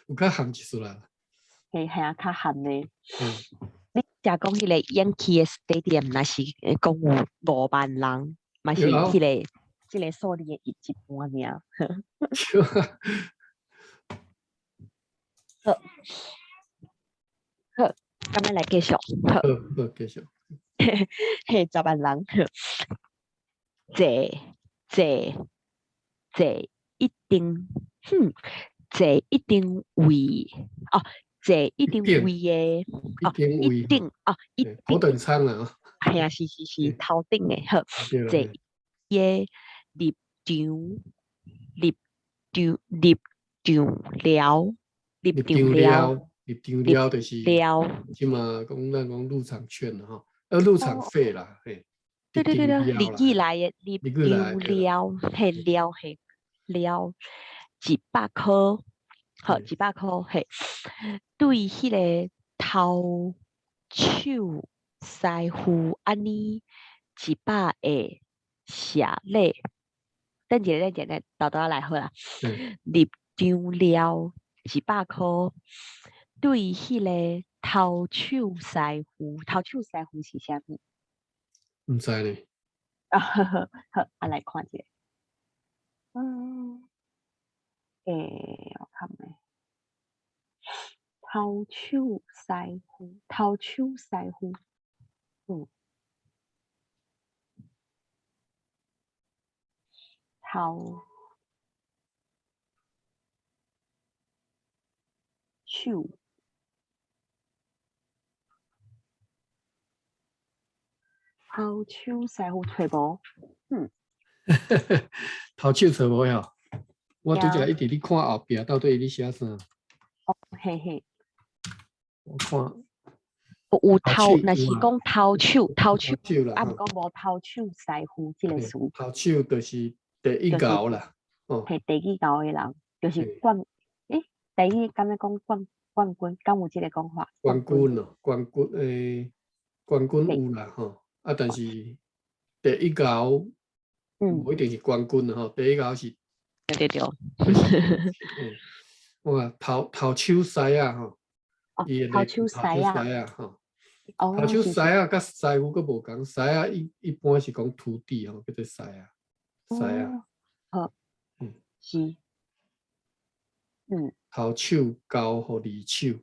Speaker 1: 有較含一出來。
Speaker 2: 嘿，係啊，較含的。你食講彼个 Yankee Stadium 若是講有5萬人，嘛是彼个。這个數字的一半爾。好，好，咁樣來繼續。
Speaker 1: 好，好，繼續。
Speaker 2: 嘿，10萬人，坐坐坐一定，哼，坐一定位，哦，坐一定位的，哦，一定，哦，一定。
Speaker 1: 頭等艙啊。
Speaker 2: 係啊，是是是，頭頂的，好，坐的入場，入場，入場了，入場了，
Speaker 1: 入場了就是，這馬講咱講入場券吼，入場費啦，嘿。
Speaker 2: 對對對對，入去來的入場了，嘿了嘿了，100箍，好，100箍嘿，對彼个頭手師傅按呢100个謝禮，等一下，等一下，沓沓仔來好啦。入場了100箍，對彼个頭手師傅，頭手師傅是啥物？
Speaker 1: 毋知呢。
Speaker 2: 啊，好，好，啊來看一下。欸，我看覓，頭手師傅，頭手師傅，頭手，頭手師傅揣無？
Speaker 1: 頭手揣無哟？我拄才一直咧看後壁，到底伊咧寫啥？
Speaker 2: 哦，嘿嘿。
Speaker 1: 我看
Speaker 2: 有頭，若是講頭手，頭手，啊，毋過無頭手師傅這个詞。
Speaker 1: 頭手就是第一猴啦，哦。
Speaker 2: 係第一猴的人，就是冠，欸，第一敢欲講冠軍，敢有這个講法？
Speaker 1: 冠軍哦，冠軍欸，冠軍有啦吼，啊，但是第一猴，無一定是冠軍吼，第一猴是。
Speaker 2: 對對對。
Speaker 1: 哇，頭手師仔吼，
Speaker 2: 頭手師
Speaker 1: 仔吼，頭手師仔佮師傅閣無仝，師仔一般是講徒弟吼，叫做師仔，師仔。
Speaker 2: 好，是，
Speaker 1: 頭手交予二手，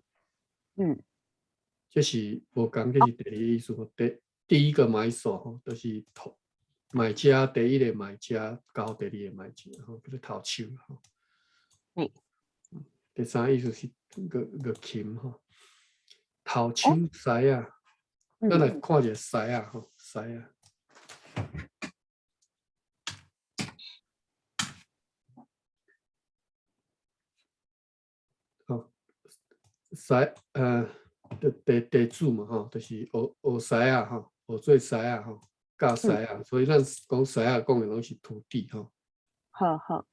Speaker 1: 這是無仝，這是第二意思吼，第一個買手吼，就是頭買家，第一個買家交第二個買家吼，叫做頭手吼。第三個意思是月琴吼，頭手師仔，咱來看一下師仔吼，師仔。吼，師地主嘛吼，就是學師仔吼，學做師仔吼，教師仔，所以咱講師仔講的攏是徒弟吼。
Speaker 2: 好好。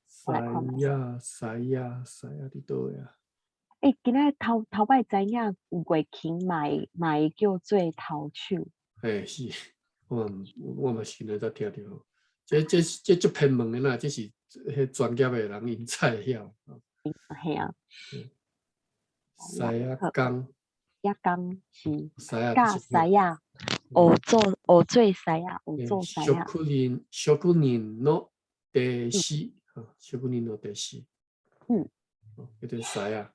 Speaker 1: 師仔師仔師仔佇佗位啊？
Speaker 2: 欸，今仔頭頭擺知影有月琴嘛會叫做頭手。
Speaker 1: 嘿，是，我嘛是今仔才聽著。這足偏門的啦，這是彼專業的人𪜶才會曉。
Speaker 2: 嘿啊。
Speaker 1: 師仔工。
Speaker 2: 師仔工是。
Speaker 1: 師仔
Speaker 2: 教師仔，學做師仔，學做師仔。
Speaker 1: 職人の弟子，職人の弟子。叫做師仔。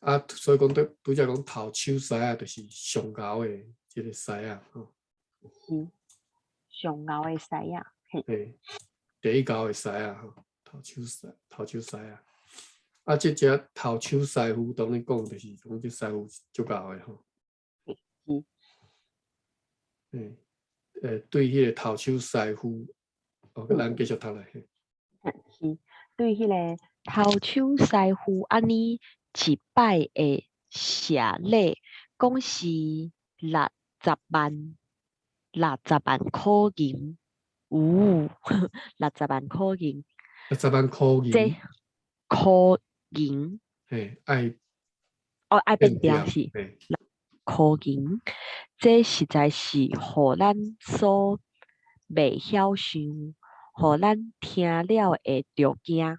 Speaker 1: 啊，所以講對，拄才講頭手師仔，就是上猴的這個師仔吼。
Speaker 2: 是，上猴的師仔，嘿。
Speaker 1: 嘿，第一猴的師仔吼，頭手師，頭手師仔。啊，這隻頭手師傅當然講就是講這師傅足𠢕的吼。
Speaker 2: 是。
Speaker 1: 嘿，對彼個頭手師傅，哦，咱繼續讀來。
Speaker 2: 是，對彼個頭手師傅按呢一擺的謝禮，講是60萬，60萬箍銀，有六十萬箍銀。
Speaker 1: 六十萬箍銀。
Speaker 2: 這箍銀。
Speaker 1: 嘿，愛。
Speaker 2: 哦，愛變調是。箍銀，這實在是予咱所袂曉想，予咱聽了會著驚。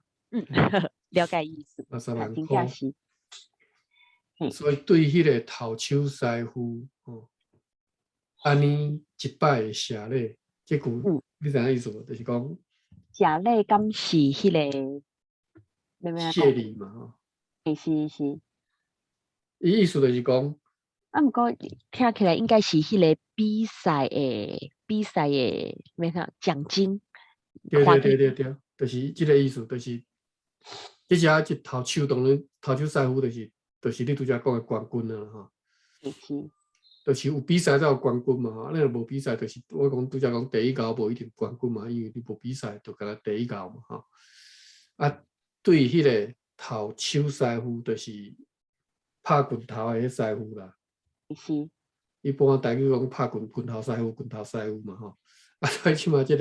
Speaker 2: 了解意思。
Speaker 1: 60萬
Speaker 2: 真正是。
Speaker 1: 所以對彼個頭手師傅，吼，按呢一擺的謝禮，這句你知影意思無？就是講
Speaker 2: 謝禮敢是彼個
Speaker 1: 謝禮嘛，吼。
Speaker 2: 欸，是是。
Speaker 1: 伊意思就是講，
Speaker 2: 啊，毋過聽起來應該是彼個比賽的欲怎獎金。
Speaker 1: 對對對對對，就是這個意思，就是這隻一頭手當然頭手師傅就是你拄才講的冠軍啊，吼。
Speaker 2: 是。
Speaker 1: 就是有比賽才有冠軍嘛，吼，你若無比賽，就是我講拄才講第一猴無一定冠軍嘛，因為你無比賽，就干焦第一猴嘛，吼。啊，對彼個頭手師傅，就是拍拳頭的彼師傅啦。
Speaker 2: 是。
Speaker 1: 一般台語講拍拳頭師傅，拳頭師傅嘛，吼。啊，所以這擺這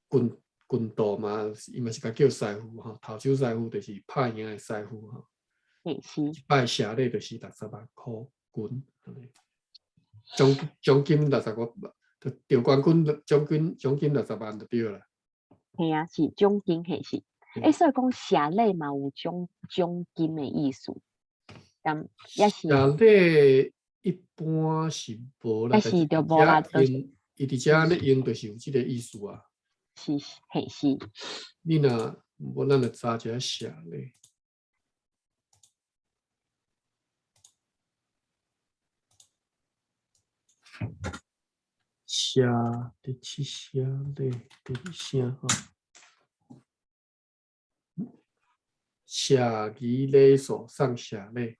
Speaker 1: 個拳道嘛，伊嘛是共叫師傅吼，頭手師傅就是拍贏的師傅吼。
Speaker 2: 是。
Speaker 1: 一擺謝禮就是六十萬箍銀，獎金六十五萬，就得冠軍獎金六十萬就對啦。
Speaker 2: 嘿啊，是獎金，嘿是。欸，所以講謝禮嘛有獎金的意思，但也是。
Speaker 1: 謝禮一般是無啦，
Speaker 2: 也是就無啦，
Speaker 1: 伊佇遮咧用就是有這個意思啊。
Speaker 2: 是，嘿是。
Speaker 1: 你若無咱來查一下謝禮。謝第七謝禮第二聲吼。謝儀禮數送謝禮，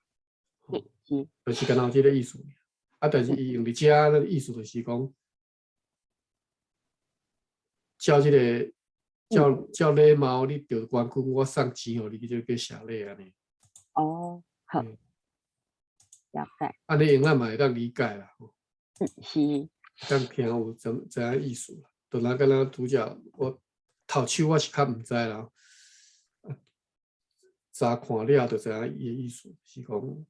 Speaker 1: 就是敢若有這个意思。啊，但是伊用佇遮那个意思就是講，照這个照禮貌，你著冠軍，我送錢予你，這叫謝禮按呢。
Speaker 2: 哦，好，了解。
Speaker 1: 按呢用咱嘛會當理解啦。
Speaker 2: 嗯，是。
Speaker 1: 當聽有知知影意思啦。就若敢若拄才我頭手我是較毋知啦。查看了就知影伊的意思，是講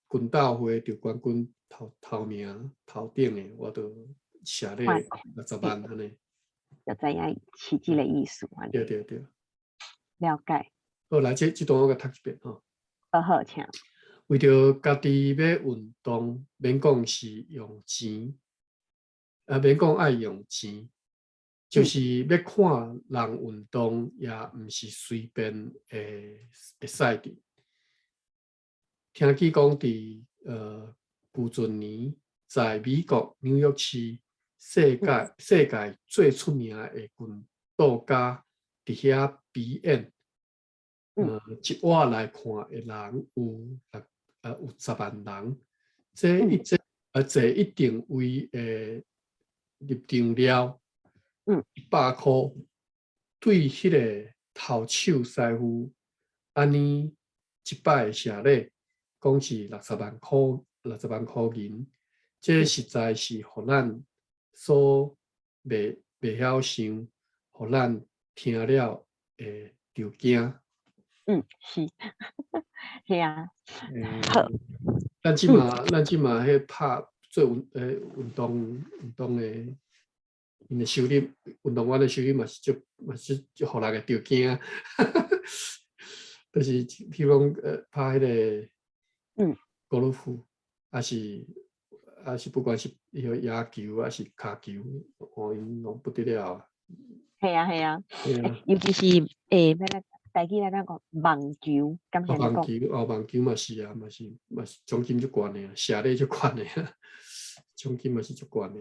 Speaker 1: 拳鬥會著冠軍頭名頭頂的，我就謝禮60萬按呢。
Speaker 2: 就知影是這个意思。
Speaker 1: 對對對。
Speaker 2: 了解。
Speaker 1: 好，來，這段我閣讀一遍吼。
Speaker 2: 好好，請。
Speaker 1: 為著家己欲運動，免講是用錢，啊，免講愛用錢，就是欲看人運動，也毋是隨便會使佇。聽見講佇舊陣年，在美國紐約市世界最出名的拳道家佇遐表演，一晚來看的人有10萬人，這一定位的入場料，100箍，對彼个頭手師傅按呢一擺的謝禮，講是六十萬箍，60萬箍銀，這實在是予咱所袂曉想，予咱聽了會著驚。
Speaker 2: 嗯，是，是啊。好。
Speaker 1: 咱這馬彼拍做運動的，𪜶的收入，運動員的收入嘛是足予人會著驚。就是譬如講，拍彼个高爾夫，抑是不管是彼个野球，抑是跤球，哦，𪜶攏不得了啊。
Speaker 2: 係啊係啊，尤其是欲按怎台語來講網球，敢是按呢
Speaker 1: 網球哦，網球嘛是啊，嘛是獎金足懸的啊，謝禮足懸的啊，獎金嘛是足懸的。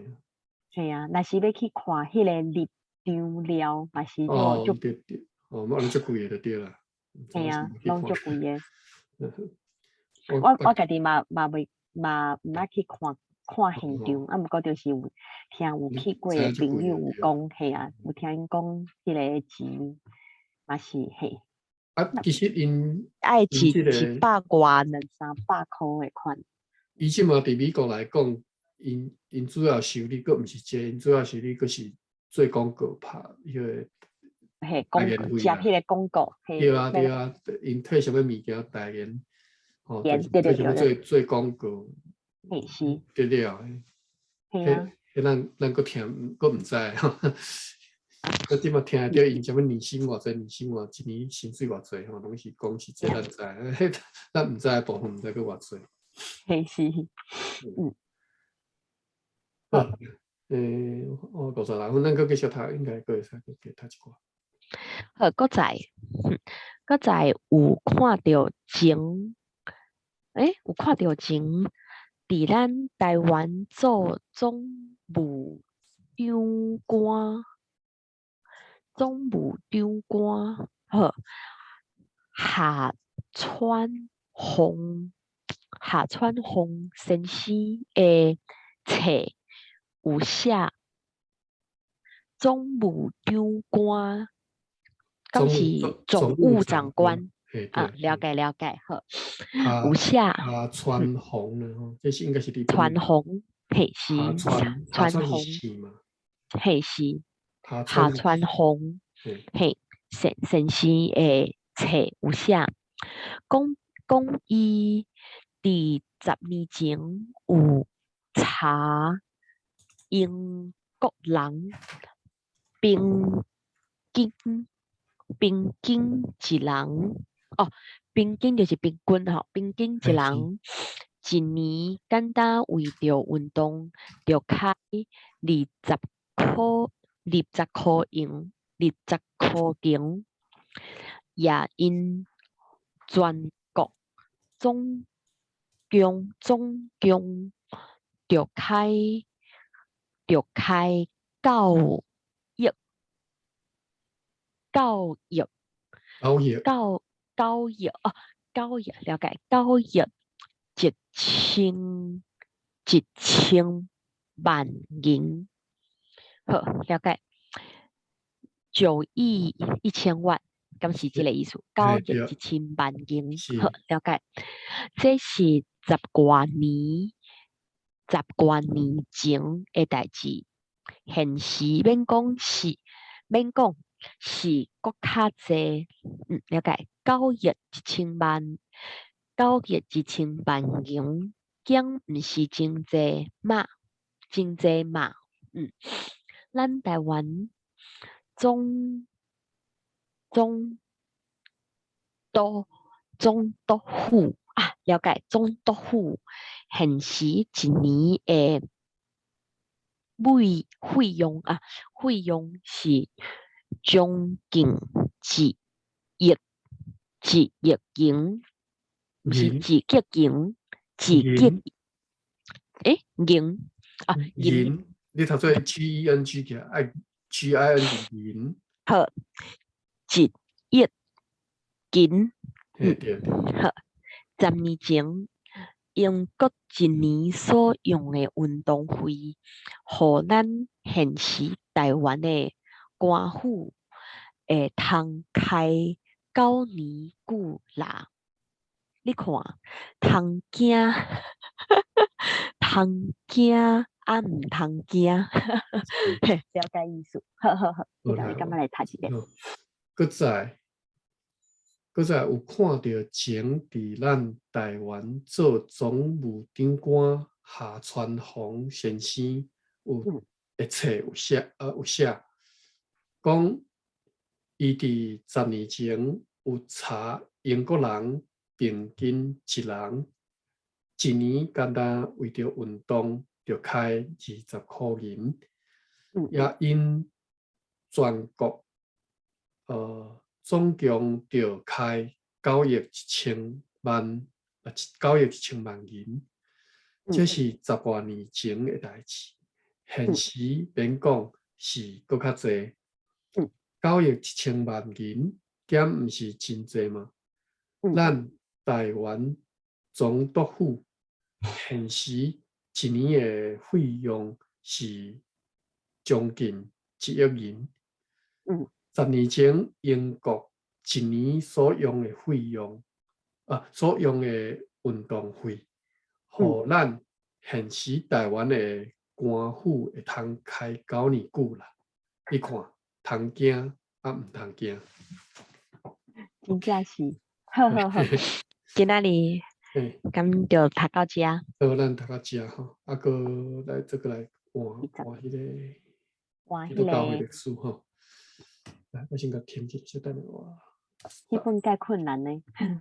Speaker 2: 係啊，若是欲去看彼个入場料，嘛是
Speaker 1: 哦，
Speaker 2: 足
Speaker 1: 對對，哦，按呢足貴的就對啦。
Speaker 2: 係啊，攏足貴的。我家己嘛袂嘛毋捌去看看現場，啊，毋過就是有聽有去過的朋友有講，嘿啊，有聽𪜶講彼个錢嘛是嘿。
Speaker 1: 啊，其實𪜶
Speaker 2: 愛一百外兩三百箍的款。
Speaker 1: 伊這馬佇美國來講，𪜶主要收入閣毋是這個，𪜶主要收入閣是做廣告拍彼个。
Speaker 2: 嘿，廣告，接彼个廣告。
Speaker 1: 對啊對啊，𪜶替啥物物件代言？吼，替啥物做廣告？
Speaker 2: 嘿是。
Speaker 1: 對了，
Speaker 2: 嘿啊。
Speaker 1: 彼咱閣聽閣毋知吼。我這馬聽著𪜶啥物年薪偌濟，年薪偌，一年薪水偌濟吼，攏是講是這咱知，咱毋知的部分毋知閣偌濟。
Speaker 2: 嘿是，嗯。
Speaker 1: 好，我56分，咱閣繼續讀，應該閣會使閣加讀一寡。
Speaker 2: 好，閣再有看著前，有看著前，佇咱台灣做總務長官，總務長官，好，夏川峰先生的冊有寫總務長官，敢是總務長官？啊，了解了解，好，有寫
Speaker 1: 夏川峰呢？吼，這是應該是日本。
Speaker 2: 川峰，嘿是，
Speaker 1: 川
Speaker 2: 峰，嘿是，夏川峰，嘿，先生的冊有寫，講伊佇10年前有查英國人平均一人，哦，平均就是平均吼，平均一人一年簡單為著運動，著開20箍銀，20箍銀，也因全國總共著開9億9億
Speaker 1: 9億
Speaker 2: 9億哦，九億了解，9億11,000萬銀，好，了解，9億1千萬，敢是這个意思？9億1000萬銀，好，了解。這是十外年前的代誌，現時免講是閣較濟，了解。9億1000萬，9億1000萬銀，敢毋是真濟嗎？真濟嘛？咱台灣總督府啊，了解，總督府現時一年的費用啊，費用是將近1億銀，毋是1億銀，1億，銀啊，
Speaker 1: 銀，你讀做 G E N G 起來，愛 G I N 是銀。
Speaker 2: 好，1億銀，好，10年前，英國一年所用的運動費，予咱現時台灣的官府會通開9年久啦。你看，通驚，通驚啊，毋通驚，了解意思。好好好，你敢欲來讀一遍？
Speaker 1: 閣再有看著前佇咱台灣做總務長官夏傳宏先生有的冊有寫，講伊佇10年前有查英國人平均一人一年干焦為著運動著開20箍銀，也因全國總共著開9億1000萬銀，這是十外年前的代誌，現時免講是閣較濟。9億1000萬銀，敢毋是真濟嗎？咱台灣總督府現時一年的費用是將近1億銀。10年前英國一年所用的費用，所用的運動費，予咱現時台灣的官府會通開9年久啦。你看，通驚啊，毋通驚。
Speaker 2: 真正是，好好好，今仔日敢就讀到遮。
Speaker 1: 好，咱讀到遮吼，啊，閣來這個來換換彼个
Speaker 2: 換
Speaker 1: 基督教會歷史吼。來，我先共停一下，小等下我。
Speaker 2: 彼本較困難呢。